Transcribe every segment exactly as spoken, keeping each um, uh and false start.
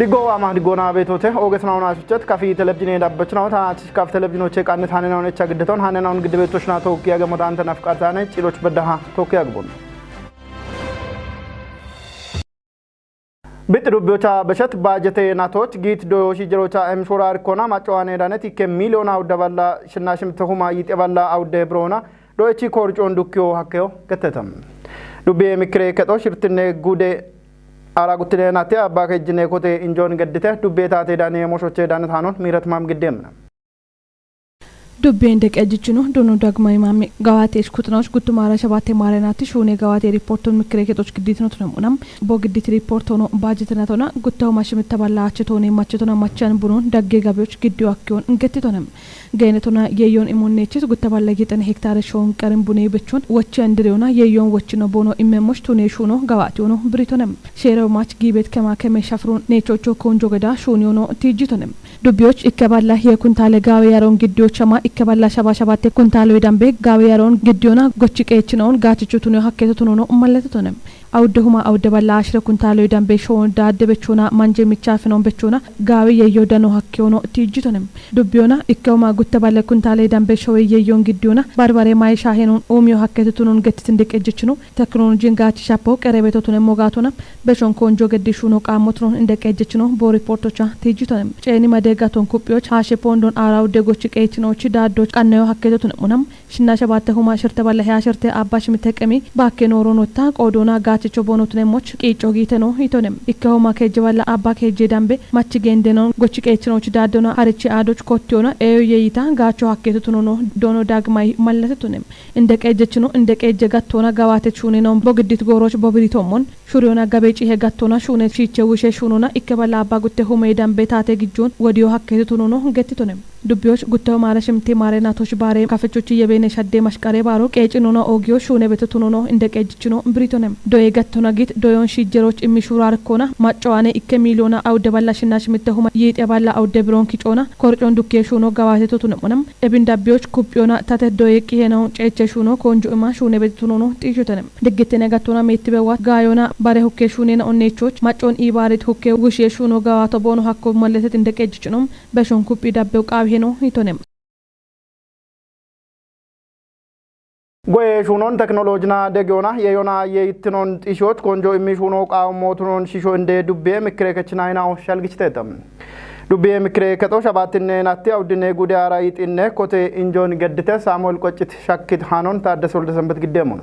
Digo ama digona betote ogesnauna suchet kafi telebjine dabbachnauna ach kaf telebjinoche qannet hanenaunecha giddeton hanenaunen giddebeto shna toki agemo dante nafqatane ciloch beddaha toki agbon. Bit dubbiyocha beshet bajete natoch git doyo shijerocha emshurar kona macoane danet ikke miliona uddaballa shinna shimte huma yite balla awde brona doechi korcon dukkiyo hakkeyo gettetam. Dubbiye mikre keto shirtinne gude ara guttine nate abba kejjine kote injon geddite dubbiye tate dane moshoche danet hanon mirat mam giddemna. Dubbiyen deqejjichino dono dagmay mame gawatesh kutnosh guttumara shabate marenati shune gawate riporton mikre ketoch gidditno tunamunam bo giddit riportono bajetenatona guttaho mashimit taballa achetone machetona machan bunon dagge gabiyoch giddiyo akkiyon ingetitone. Geenetona yeyon imun nechis gutta balla gixen hektare shon qarin bune bechon wochi andiriyona yeyon wochino bono immemosh tune shuno gawatiyono biritonem. Shero mach gibet kema keme shafrun nechocho konjo geda shuniyono tijitonem. Dubbiyoch ikke balla hiye kuntale gawe yaron giddiyochama ikke balla shaba shabate kuntale dambe gawe yaron giddiyona gochi qeechinaon gachicho tunio hakketo tunono malletetonem. Awudde huma awudde balla ashire kuntaloy dambe showon daadde bechona manje michafinon bechona gaawe yeyyo dano hakkeyono tijjitonem. Dubbiyona ikkewoma gutte balle kuntaloy dambe showe yeyyon giddiyona barbare maye shahenon uumiyo hakkete tunon gettitin deqejjechino teknolojin gaachi shapo qerebeto tunen mogatona beshon konjo geddi shuno qaammo tunon indeqejjechino bo riportocha tijjitonem. Ceeni made gaton kuphiyoch haashe pondon aara wudde gochi qeechinochi daaddoch qannayo hakkete tunemunam. Shinna shabatte huma shirte balla heya shirte abba shimite qemi bakke nooro notta qoodona gaachicho bono tunemoch qiicco giiteno hitone. Ikke huma keejje balla abba keejje dambe machi gendenon gochi qeechinoch daaddona harichi aadoch kottiyona eyo yeyita gaacho hakketo tunono dono dagmay mallate tunem. Inde qeejjechino inde qeejje gattona gawaate chuunenon bogiddit gooroch bobiritommon shuriyona gabe cihe gattona shuune shiiche wishe shuunona ikke balla abba gutte humey dambe taate gijjon wodiyo hakketo tunono gettitonem. Dubbiyoch gutteho maare shimti maare natoch baare kafechochi yebene shadde mashqare baaro qeeci nuna oogiyo shuune beto tunono inde qeejichino biritonem. Doye gattona git doyon shijjeroch immi shurar kona macco ane ikke miliyoona awudde balla shinna shimitte huma yiixe balla awudde biron kicoona korcon dukkiye shuuno gawaate to tunemonam. Ebin dabbiyoch kuphiyona tate doye qihena ceeche shuuno konjo ima shuune beto tunono xiishotenem. Diggittene gattona meettibe wat gaayona bare hukke shuunena onnechoch maccon iibaarit hukke wushiye shuuno gawaato boono hakko malletet inde qeejichinom. Beshon kuphi dabbew qaawiheno hitonem. Goye shuunon teknolojina degiyona yeyona yeyittinon xishoch konjo immi shuuno qaawummo tunon shisho inde dubbiye mikire kechinayna o shalgichiteta. Dubbiye mikire kexo shabatinne natti awdinne gude ara yixinne kote injon geddite Samuel Qoccit shakkit hanon Taaddese Wolde Sambet giddemona.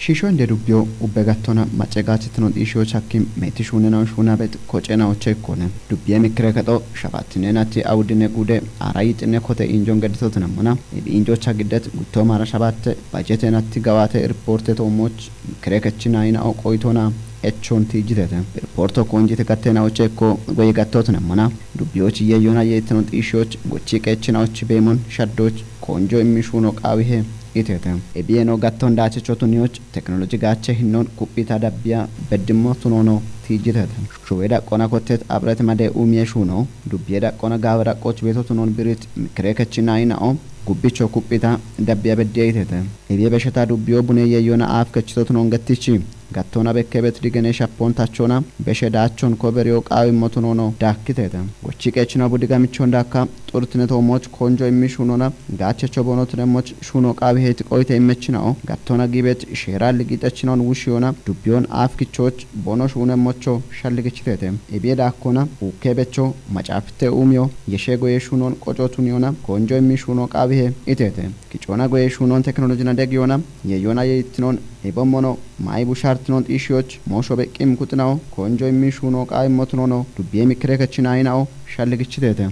Shisho inde dubbiyo ubbe gattona macce gaachetino xiishiyoch hakkim meeti shuunena shuuna bet kocena oche ikkone. Dubbiye mikire kexo shabatinne natti awdinne gude ara yixinne kote injon gedditotinemmona. Ebi injocha giddet gutto mara shabatte bajete natti gawaate irporte toomoch mikire kechinayna o qoytona echon tijjitete. Irporto konjite gattena oche ikko goye gattotinemmona. Dubbiyoch yeyona yeettino xiishiyoch gochi qeechina och beemon shaddoch konjo immi shuuno qaawihe itete. Ebiyeno gatton daachicho tuniyoch teknoloji gaache hinnon kuphita dabbiya beddimmo tunono tijjitete. Shuwe daqqona kottet abret made umiye shuuno dubbiye daqqona gaawe daqqoch beto tunon birit mikire kechinayna o gubbicho kuphita dabbiya beddiya itete. Ebiye besheta dubbiyo bune yeyona aaf kechito tunon gettichi. Gattona bekke bet digene shapon tachona beshe daachon koberiyo qaawimmo tunono daakkitete. Gochi qeechino bu digamichon daakka xurtine toomoch konjo immi shuunona gaachecho bono tunemoch shuuno qaawi heyti qoyte immechinao gattona giibet sheera ligiixechinon wushiyona dubbiyon aaf kichoch bono shuunemmocho shalligichitete. Ebiye daakkona uukke becho macaafite uumiyo yeshe goye shuunon qoco tuniyona konjo immi shuuno qaawihe itete. Kicoona goye shuunon teknolojina degiyona yeyona yeyittinon ebommono mayi bushartinon xiishiyoch moosho beqqim kuxinao konjo immi shuuno qaawimmo tunono dubbiye mikire kechinayinao shalligichitete.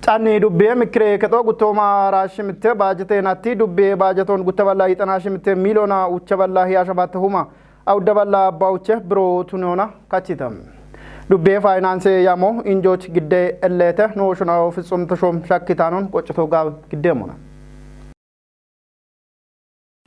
Xanni dubbiye mikire kexo guttooma ara shimitte baajete natti dubbiye baajeton gutte balla yixana shimitte miliyoona uche balla hiya shabatte huma awudde balla abba uche biro tuniyona kachita. Dubbiye faayinaanse yamo injoch gidde elleete nooshunawo Fitsum Tashom shakkitaanon qoccito gaaw giddeemona.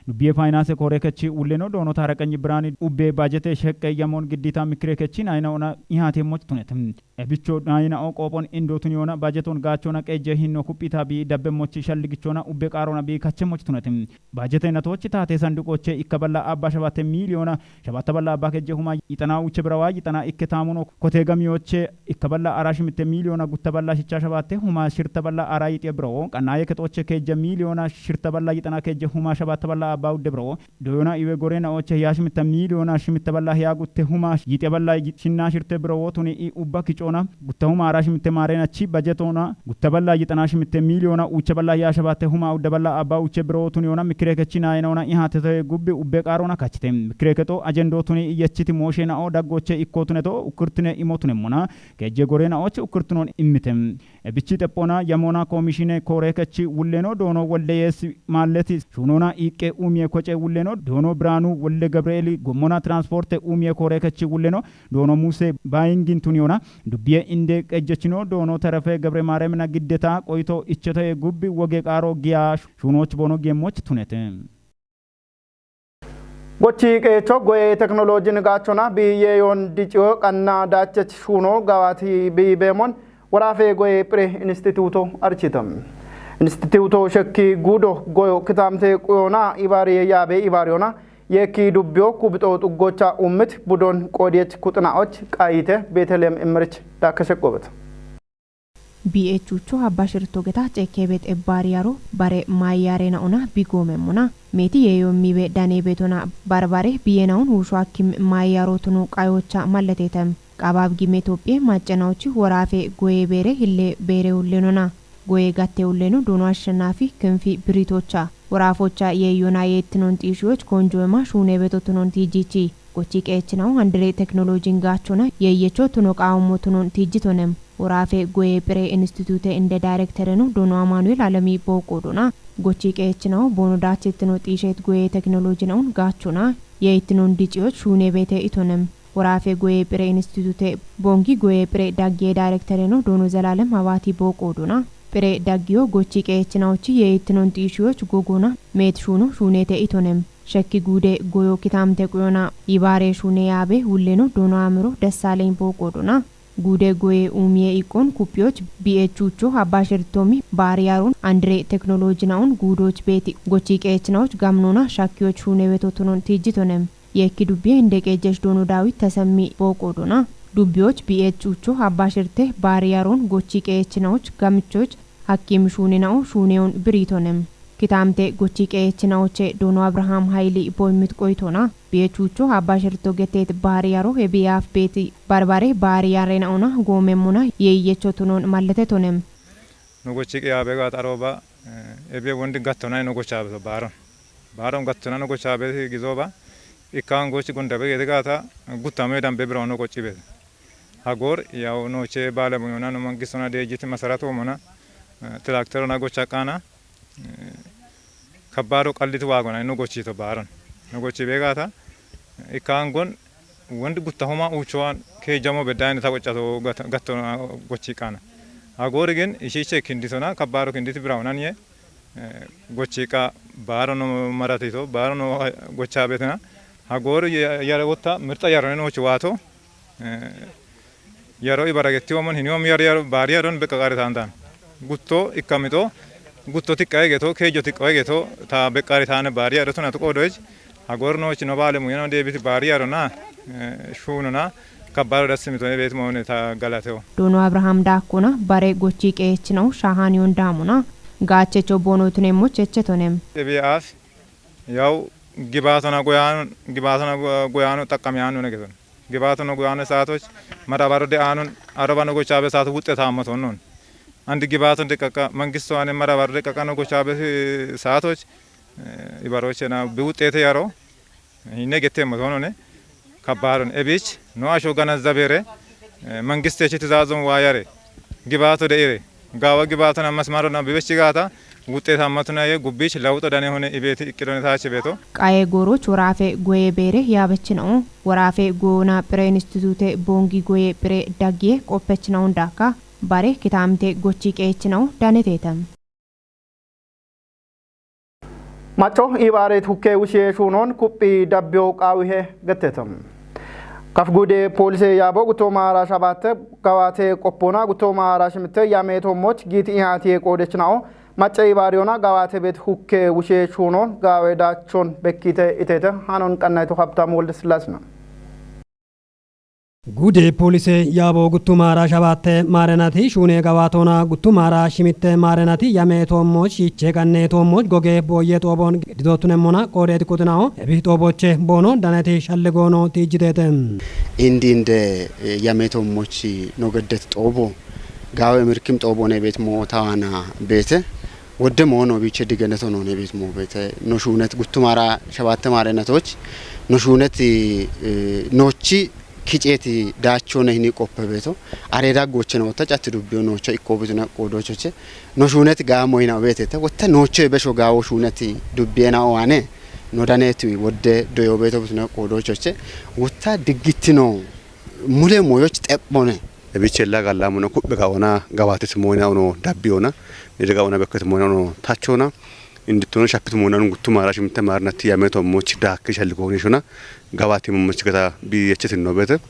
Dubbiye faayinaanse kooreekechi wulleno doonota haraqenyi biraani ubbee baajete sheqqe yamoon giddiita mikkireekechi naayinaona ihaateemmochi tunete. Ebicho naayinao qoophon indootuniyona baajeton gaachona qeejje hinno kuphita bi dabbemmochi shalligichona ubbe qaarona bi kachemmochi tunete. Baajete natoochi taate sanduqoche ikkaballa abba shabatte miiliyoona shabatta balla abba kejje huma yixana uche birawa yixana ikke taamuno koteegamiyoche ikkaballa ara shimitte miiliyoona gutta balla shicha shabatte huma shirta balla ara yixiye birawo qannaaye kexooche kejje miiliyoona shirta balla yixana kejje huma shabatta balla abba udde birawo doyona iwe gorena oche hiya shimitta miiliyoona shimitta balla hiya gutte huma yixiye balla shinna shirte birawo tuni i ubba kicoona gutta huma ara shimitte maarena chi bajetona gutta balla yixana shimitte miiliyoona uche balla hiya shabatte huma udde balla abba uche birawo tuniyona mikkireekechi naayinona ihaatete gubbi ubbe qaarona kachite. Mikkireekexo ajendoo tuni iyechiti mooshenao daggoche ikkootuneto ukkirtine imotunemmona kejje goreenaochi ukkirtinoon immite. Ebichi xephona yamoona koomishine kooreekechi wulleno doono woldeyeesi maalleti shuunoona iiqqe uumiye koce wulleno doono biraanu wolde gabreeli gommona tiranspoorte uumiye kooreekechi wulleno doono muuse baayingintuniyona dubbiye inde qejjechino doono terefe gebre maaremina giddeta qoyito ichetoye gubbi woge qaaro giya shuunooch boono geemmoch tunete. Gochi qeecho goye teknolojin gaachona biiye yoon diciyo qanna daachech shuuno gawaati biibeemon woraafe goye phire instituto archita. Instituto shekki guudo goyo kitaamte quyona ibaariye yaabe ibaariyona yeekki dubbiyo kubixo xuggocha ummit budon qoodiyech kuxina'och qayite Beeteleem immirich daakkesheqqobet. Bi'echucho habba shirto geta cekkebet ebbaariyaro bare maayyarenaona bigoomemmona. Meeti yeeyommibe daneebetona barbare biyenaun uusho akkim maayyarootuno qayocha mallateetem. Qabaab gime Itophiye maccenaochi woraafe goye beere hille beere ullenona. Goye gatte ulleno doono ashshanaafi kinfi biritocha. Woraafocha yeeyyona yeettinon xiishiyoch konjoema shuunebeto tunon tiijichi. Gochi qeechinawu handire teknolojin gaachona yeeyyecho tuno qaawummo tunon tiijjitonem. Woraafe goye phire institute inde daayirektereno doono Amaanu'eel Alemi booqoodona. Gochi qeechinawu boono daachettino xiisheet goye teknolojinaun gaachona yeettinon diciyoch shuunebeete itonem. Woraafe goye phire institute boongi goye phire daggiye daayirektereno doono Zelaalem Hawaati booqoodona. Phire daggiyo gochi qeechinawochi yeettinon xiishiyoch gogona meet shuuno shuuneete itonem. Shekki guude goyo kitaamte quyona yibaare shuune yaabe wulleno doono Amiro Dessaaleny booqoodona. Guude goye uumiye iqqon kuphiyoch bi'echucho habba shirtomi baariyaron andire teknolojinaun guudoch beeti gochi qeechinawoch gamnoona shakkiyoch shuunebeto tunon tiijjitonem. Yeekki dubbiye inde qeejjesh doono Daawit Tasammi booqoodona. Dubbiyoch bi'echucho habba shirte baariyaron gochi qeechinawoch gamichoch hakkim shuunina'o shuuneyon biriitonem. Kitaamte gochi qeechinawoche doono Abrahaam Hayili boymmit qoyitoona. Bi'echucho habba shirto geteet baariyaro ebiyaaf beeti barbare baariyarenaona goomemmona yeeyyecho tunon malletetonem. No gochi qiyaabe gaata arooba, eh, ebe wondi gattona no gochaabeto baaron. Baaron gattona no gochaabe gizooba, ikkaan gochi gondabe geete gaata guttame dambe birawo no qoccibeete. Hagoor yaw nooche baale muyona no mangistona deejjiti masaratoomona, eh, tiraakterona gocha qaana, eh, kabbaado qalliti waagona no gochito baaron. No gochi beegaata, ikkaan gon wondi gutta homa uuchowan keejjamo beddaayne ta goccato gat-, gatto gochi qaana. Hagoori gin ishiiche kindisona kabbaado kinditi birawonan ye, eh, gochi qa baaro no maratito, baaro no, eh, gocha betina. Hagoori ya-, yare wotta mirxa yarone noochi waato, eh, yaro ibara getti womon hini wom yar yar baari yaron beqqa qari taandan. Gutto ikkamito, gutto tiqqae geto, keejo tiqqae geto, ta beqqari taane baari yaro tuna tuqo doij. Hagoor noochi no baale muyano deebiti baari yarona, eh, shuunona, kabbaado dassi mitone beeti moone ta galateo. Doono Abrahaam daakkona bare gochi qeechinawu shaahaniyon daamona. Gaachecho boono tunemmo chechetonem. Ebi aas, yaw gibaatona goyaano, gibaatona go-, goyaano xaqqamiyaano negeton. Gibaatona goyaano saatoch, madabaro de aanon, aroba no gochaabe saato wuxxetaamma tonnon. Andi gibaaton deqqaqa, mangisto aane madabaro deqqaqa no gochaabe, eh, saatoch, eh, ibarochena bi wuxxeete yaro, hinne getteemmo toonone, kabbaaron. Ebich, no asho gana zabere, eh, mangiste chi tizaazon waayare, gibaato de'ire, gaawa gibaaton ammas marona bibechi gaata, wuxxeetaammatuna ye gubbiich lawuxo dane hone ibeeti iqqidone taachi beeto. Qaye gooroch woraafe goye beere yaabechina'o, woraafe goona phire institute boongi goye phire daggiye qoppechina'on daakka, bare kitaamte gochi qeechina'o daneteetam. Macco ibaret hukke wushe shunon kuphi dabbiyo qaawihe gettete. Kaf gude polise yaabo gutto maara shabatte gawate qoppona gutto maara shimitte yameto moch giti ihati qoodechinao macca ibariyona gawate bet hukke wushe shunon gawe dachon bekkite itete hanon qannayto Habtamu Woldeslasina. Gude polise yaabo guttumara shabatte maarenati shune gawaatona guttumara shimitte maarenati yame toommoch shiche ganne toommoch goge boye xoobon gididotune mona qoodeti kuxinao ebi xooboche boono daneti shalligoono tiijjiteete. Indi inde, eh, yame toommoch no geddet xoobo gaawe mirkim xoobone beet moo tawana beete. Wodde moo no biche digeneto no ne beet moo beete. No shunet guttumara shabatte maarenatoch no shunet, eh, nochi kiceeti daachone hini qoppe beeto. Are daggochena wotta catti dubbiyo noocho ikko bituna qoodochoche. No shuuneti gaamo hina beetete. Wotta noocho besho gaawo shuuneti dubbiyena owane. No daneti wodde doyo beeto bituna qoodochoche. Wotta diggittino mule moyoch xephone. Ebichella gallamuna kubbe gaona gawatis moyna ono dabbiona. Nide gaona bekket moyna ono tachona. Indittono shappit moyna ono guttumara shimte marnati yameto moch daakki shalligooni shona. Gawati moch gata bi yechetin no beete.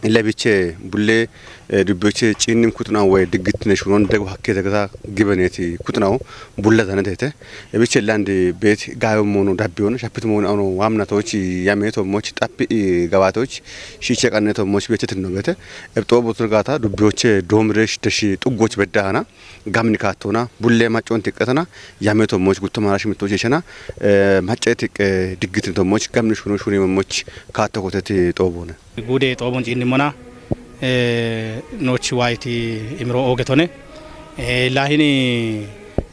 Illa biche bulle, eh, dubbiyoche ciinnin kuxuna woy diggitine shunon dego hakke degata gibeneti kuxunawo bulla danetete. Ebiche landi bet gayo mono dabbiyon shappit mono ano wamnatochi yameto moch xappi, eh, gawatoch shiche qanneto moch bi yechetin no beete. Ebxo botur gata dubbiyoche doomresh deshi xuggoch beddahana gamni kaattona bulle maccon tiqqetana yameto moch guttomara shimito shishana, eh, macce tiqqe diggitin to moch gamni shuno shuni moch kaatto koteti xoobone. Gude xoobon ciinnimona, eh, noochi waayiti imiro oogetone. Eh, lahini,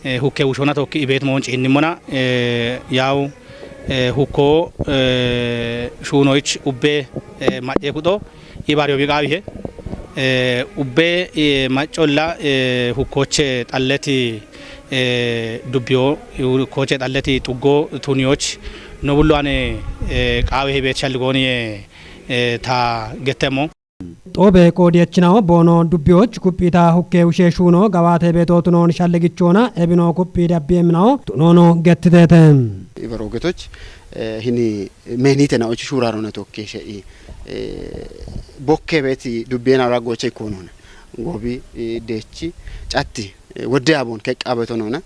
eh, hukke wushona tokki ibeet moon ciinnimona, eh, yaw, eh, hukko, eh, shuunoyich ubbe, eh, macce kuxo ibaariyo biqaawihe. Eh, ubbe, eh, maccolla, eh, hukkoche xalleti, eh, dubbiyo, hukkoche xalleti xuggo tuniyoch no bullo ane, eh, qaawihe beet shalligooniye, eh, ta gettemo. Xoobe qoodiyachinawo boono dubbiyoch kuphita hukke wushe shuuno gawaate beetootunoon shalligichoona ebino kuphi dabbiyeminawo tunono gettiteete. Ibarogetoch, eh, hini menite na ochi shurarone tokke she'i, eh, bokke beeti dubbiyena raggoche ikonona. Gobi, eh, dechi, catti, eh, wodde abon keqqabetonona.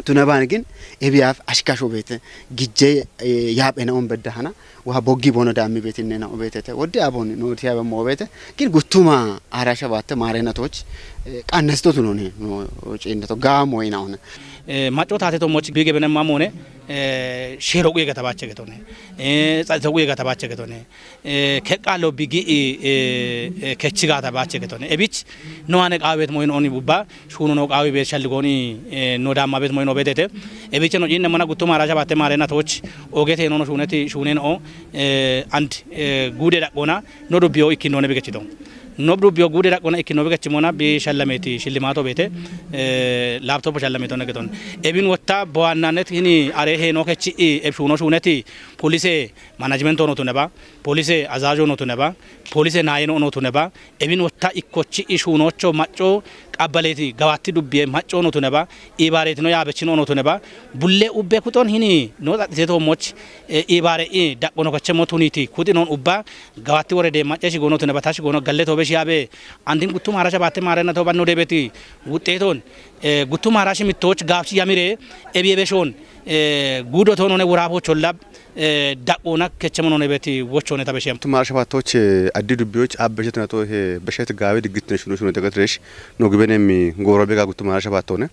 Tuna baan gin ebiyaf ashkasho beete gijje, eh, yaaphe na on beddahana. Wa boggi bono daammi beetinne na obeetete. Wodde abon no tiyabe mo obeete. Gin guttuma arasha baatte maarenatoch, eh, qannesto tunone no ciinnato gaamo ina ona. Eh, macco taate to moch bige bene mamone, eh, shero quye gatabache getone. Eh, tsa to quye gatabache getone. Eh, keqqalo bigi, eh, eh, kechi gatabache getone. Ebich no ane qaawet moyin oni bubba shuno no qaawi beet shalligooni, eh, no daamma beet moyin obeetete. Ebich no ciinne mana guttuma arasha baatte maarenatoch ogete no no shuneti shunen o, eh, and, eh, gude daqqona no dubbiyo ikkinone bigechito. No dubbiyo gude daqqona ikkino bigechimona bi shallameti shillimato beete, eh, laptop shallameto ne geton. Ebin wotta bowannanet hini are he no kechi i eb shuno shuneti polise management ono tuneba, polise azajo no tuneba, polise nayeno ono tuneba, ebin wotta ikkochi i shunocho macco qabbaleti gawatti dubbiye macco no tuneba, ibaareti no yaabechino no tuneba, bulle ubbe kuxon hini no xaxiteto moch, eh, ibaare i daqqono kachemo tuniti kuxinon ubba gawatti worede macce shigono tuneba ta shigono galle tobe shiyabe andin guttuma arasha baatte maarenatoba no debeti wuxxeton, eh, guttuma arashi mittoch gaabchi yamire ebi ebeshon, eh, gudo tonone wurabo chollab, eh, daqqona kechemo no nebeti wochone ta beshem. Guttuma arasha baattoch, eh, addi dubbiyoch abbeshet nato he beshet gaawe diggitne shuno shuno degatresh no gibenem gooro bega guttuma arasha baattone.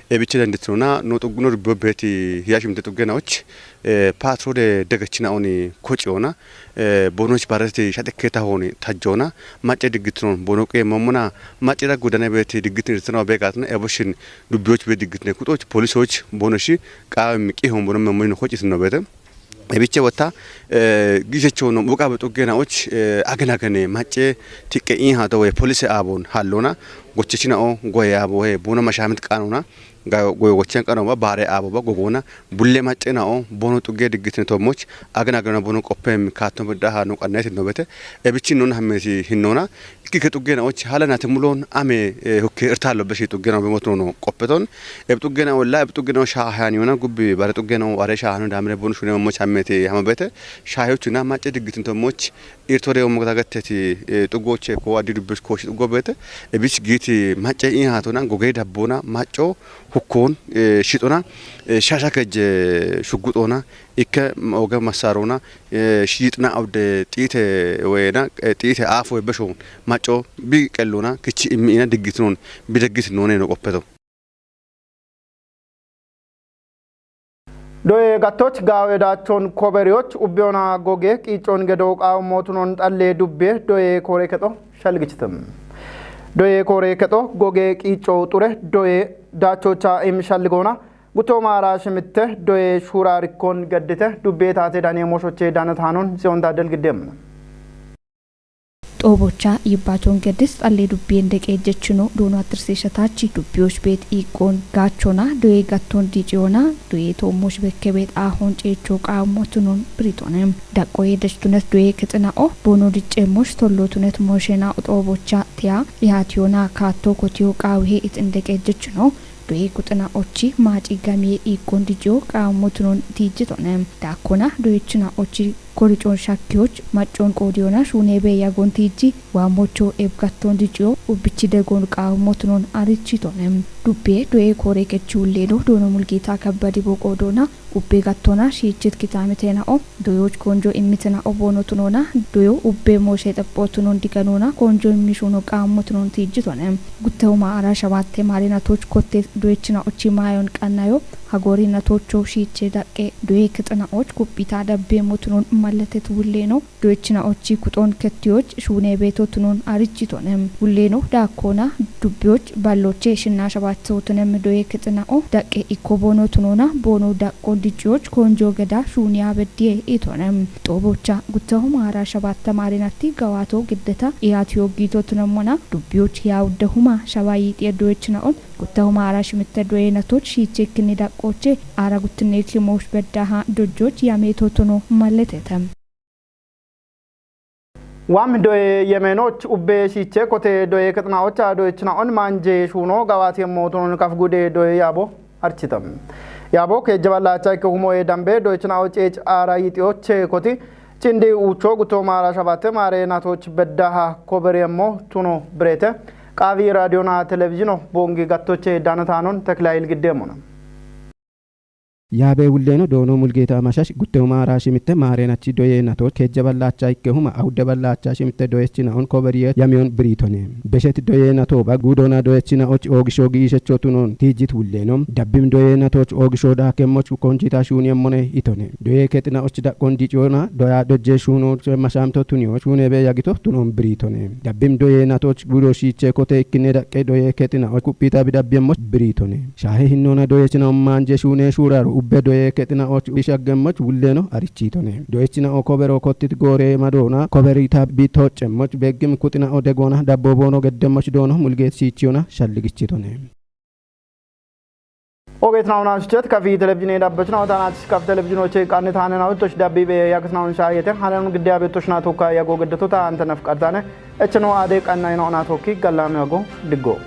Ebiche danditinona no xugguno dubbiyo beeti hiyashimte xuggenaoch, eh, patrole degechina oni kociona, eh, bonoch bareti shaxekketa honi tajjona, macce diggitinon bono qeemamona, macce daggu dane beeti diggitine ritana begatna, eboshin dubbiyoch be diggitine kuxoch, polisoch bonoshi, qaawem qihon bono memmoyno kocisino beete. Ebiche wotta, eh, gisecho no buqa be xuggenaoch, eh, agen agene macce tiqqe in hato we polise abon hallona, gochechina o goye abo he bono mashamit qanona, Goy gochen qano ba bare abo ba gogona bulle macce na'o bono xugge diggitine tommoch agna agna bono qoppem kaatto bedda ha no qannayte nobete. Ebichin non hammesi hinnona. Ikki ke xugge na'och hala nate mulon ame hukke irtalo beshi xugge na'o bemot no qoppeton. Eb xugge na'o la eb xugge na'o shahani yona gubbi bare xugge na'o are shahanu damre bono shune moch hammete hamabete. Shayochuna macce diggitine tommoch irtode ommo gatagateti xuggoche ko addi dubbish koshi xuggo bete. Ebich giiti macce in hatona goge dabbona macco hukkon shixona shasha kejje shugguxona ikke oge masarona shixna awde xiite wena xiite afo beshon macco bi qellona kichi immiina diggitinon bi deggitinone no qoppeto. Doye gattoch gaawe daachon koberiyoch ubbiyoona goge qiicoon gedo qaawumootunoon xallee dubbee doye kooree kexo shalgichitim. Doye kooree kexo goge qiicoo xure doye daachocha im shalligoona gutooma araashimitte doye shuuraarikkoon gaddite dubbee taate daniye moshochee daanataanoon siyoontaa delgiddeemna. Xoobocha yibbaton geddis xallee dubbiyen deqeejjechino duuno attirsiishatachi dubbiyoch beet iiqqoon gaachona doye gatton diiciyoona doye toommoch bekkebeet aahon ceechoo qaammotunon biritonem. Daqqoye dechtunet doye kexina'o boono dicceemmoch tollootunet mooshena xoobocha tiya ihaatiyoona kaattoo kotiyo qaawihe ixin deqeejjechino doye kuxina'ochi maaci gamiye iiqqon diiciyo qaammotunon tiijjitone. Daakkona doyechina'ochi koricoon shakkiyoch maccoon qoodiyoona shuunee bee yagoon tiijji waammocho eb gattoon diciyo ubbichi degoon qaawummotunoon arichitone. Dubbee doyee kooree kechi hulleeno doono mulgiitaa kabbadi boqoodoona ubbee gattoona shiichit kitaamiteena'o doyooch koonjo immitina'o boonotunoona doyo ubbee mooshee xephootunoon diganoona koonjo immishuuno qaawummotunoon tiijjitone. Guttehuma ara shabaatte maarinatoch kotte doyechina'ochi maayon qannayo hagoorinatocho shiiche daqqe doye kixina'och kuphita dabbeemmotunoon mallatet wulleeno doyechina'ochi kuxoon kettiyoch shuune beetotunoon arichitone. Wulleeno daakkoona dubbiyoch balloche shinna shabaatootunem doye kixina'o daqqe ikko boonotunoona boono daqqo dicciyoch koonjo geda shuuniya beddiye itone. Xoobocha guttaho maara shabaatta maarinatti gawaato giddeta iyaatiyo giitotunemmona dubbiyoch hiya uddahuma shaba yiixiye doyechina'on guttaho maara shimitte doyenatoch shiichikkinni daqqooche aara guttinneekki moosh beddaha dojjoch yameetootuno malletete. Waam doye yemeenoch ubbee shiichee kotee doye kexina'ocha doyechina'on maanje shuuno gawaati yemmootunon kaf gude doye yaabo architam. Yaabo keejjaballaacha ikke humoye dambe doyechina'och eech aara yixiyoche koti Cindi uucho guto maara shabatte maare natoch beddaha koberiyemmo tuno birete. Qaawi raadiyona televizhino boongi gattoche danataanon teklayil giddeemmona. Yaabe wulleno doono mulgeeta amashash guttehu maara shimitte maare nachi doye natoch kejja ballaacha ikkehuma awudde ballaacha shimitte doyechinaon koberiye yamiyon biriitone. Beshet doye nato ba guudona doyechinaoch oogisho giishecho tunon tiijjit wulleno dabbim doye natoch oogisho daakemmoch konjita shuuniyemmone itone. Doye kexinaoch daqqon dicona doya dojje shuuno mashamto tuniyo shuunebe yagito tunon biriitone. Dabbim doye natoch gudo shiiche kote ikkine daqqe doye kexinaoch kuphita bidabbiyemmoch biriitone. Shaahe hinnoona doyechinaon maanje shuune shuuraro ubbe doye kexinaoch bishaggemmoch wulleno arichiitone. Doyechinao kobero kottit goore madoona koberita bitoccemmoch beggim kuxinao degoona dabbo boono geddemmoch doono mulgeet shiichiyona shalligichitone. Ogeetnaawun aasichet kafi televizhine dabbachinaw taanach kaf televizhinoche qannitaanenawittoch dabbibe yagisnaawun shaayete hananun gidde abeettochna tokka yago geddetota antenaf qardaane echeno aade qannayinawna tokki gallaame yago diggo.